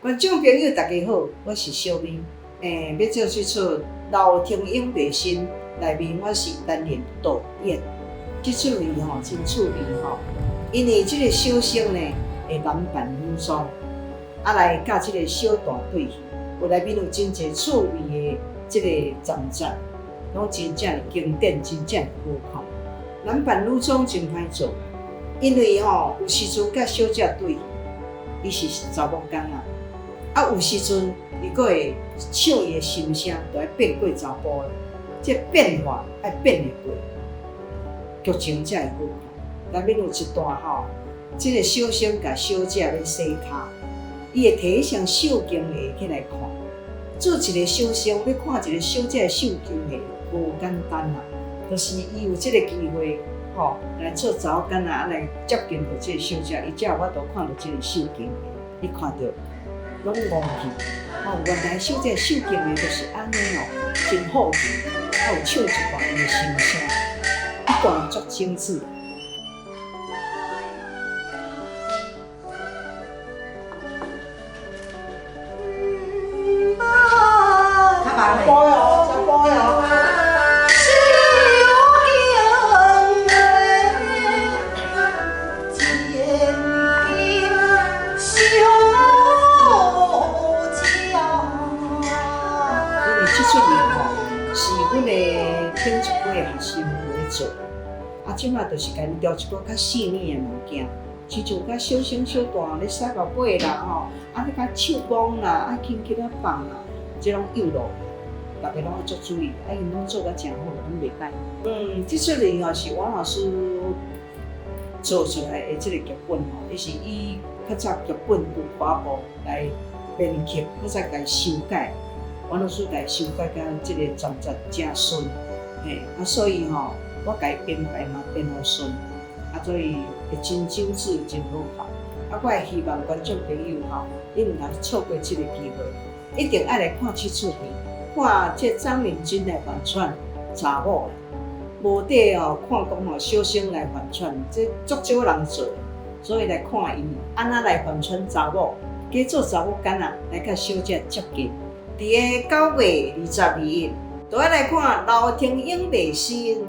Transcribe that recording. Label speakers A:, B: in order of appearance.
A: 觀眾朋友，大家好，我是小美。欲做這齣《劉天勇賣身》內面，我是擔任導演。這齣戲吼真趣味吼，因為這個小生呢會男扮女裝，啊來佮這個小旦對戲，有內面有真濟趣味的這個章節，攏真正的經典，真正的好看。男扮女裝真歹做，因為吼有時陣佮小姐對戲，伊是查某囡仔。啊，有時陣伊閣會唱伊的心聲，就愛變過查埔的，這個變化愛變會過，劇情才會好看。內面有一段吼，這個小生共小姐欲洗跤，伊會提彼雙繡胸鞋起來看。做一個小生欲看一個小姐的繡胸鞋，無簡單啊！就是伊有這個機會吼，來做查某囡仔，啊來接近著這個小姐，伊才有法度看著這個繡胸鞋，伊看著。攏戇去，哦，原來小姐繡胸的就是按呢哦，真好奇，啊有唱一段伊的心聲，彼段足精緻。因為這齣戲吼是阮的頂一屆學生有咧做，啊，這馬就是共𪜶調一寡較細膩的物件，親像較小生小旦咧洗目尾啦吼，啊，咧較手工啦，啊，輕輕仔放啦，這攏幼落，逐个攏愛足注意，啊，𪜶攏做甲誠好，攏袂䆀。嗯，這齣戲吼是王老師做出來的這個劇本吼，伊是以較早劇本有寡部來編劇，閣再共修改。王老師共修改甲這個章節誠順，嘿，啊，所以吼，我共伊編排嘛編予順，啊，所以會真精緻，真好看。啊，我會希望觀眾朋友吼，你毋通錯過這個機會，一定愛來看這齣戲，看這張敏君來反串查某的，無底哦，看講吼小生來反串，這足少人做，所以來看伊按怎來反串查某，加做查某囡仔來佮小姐接近。佇个9月22日，就愛來看劉天勇賣身。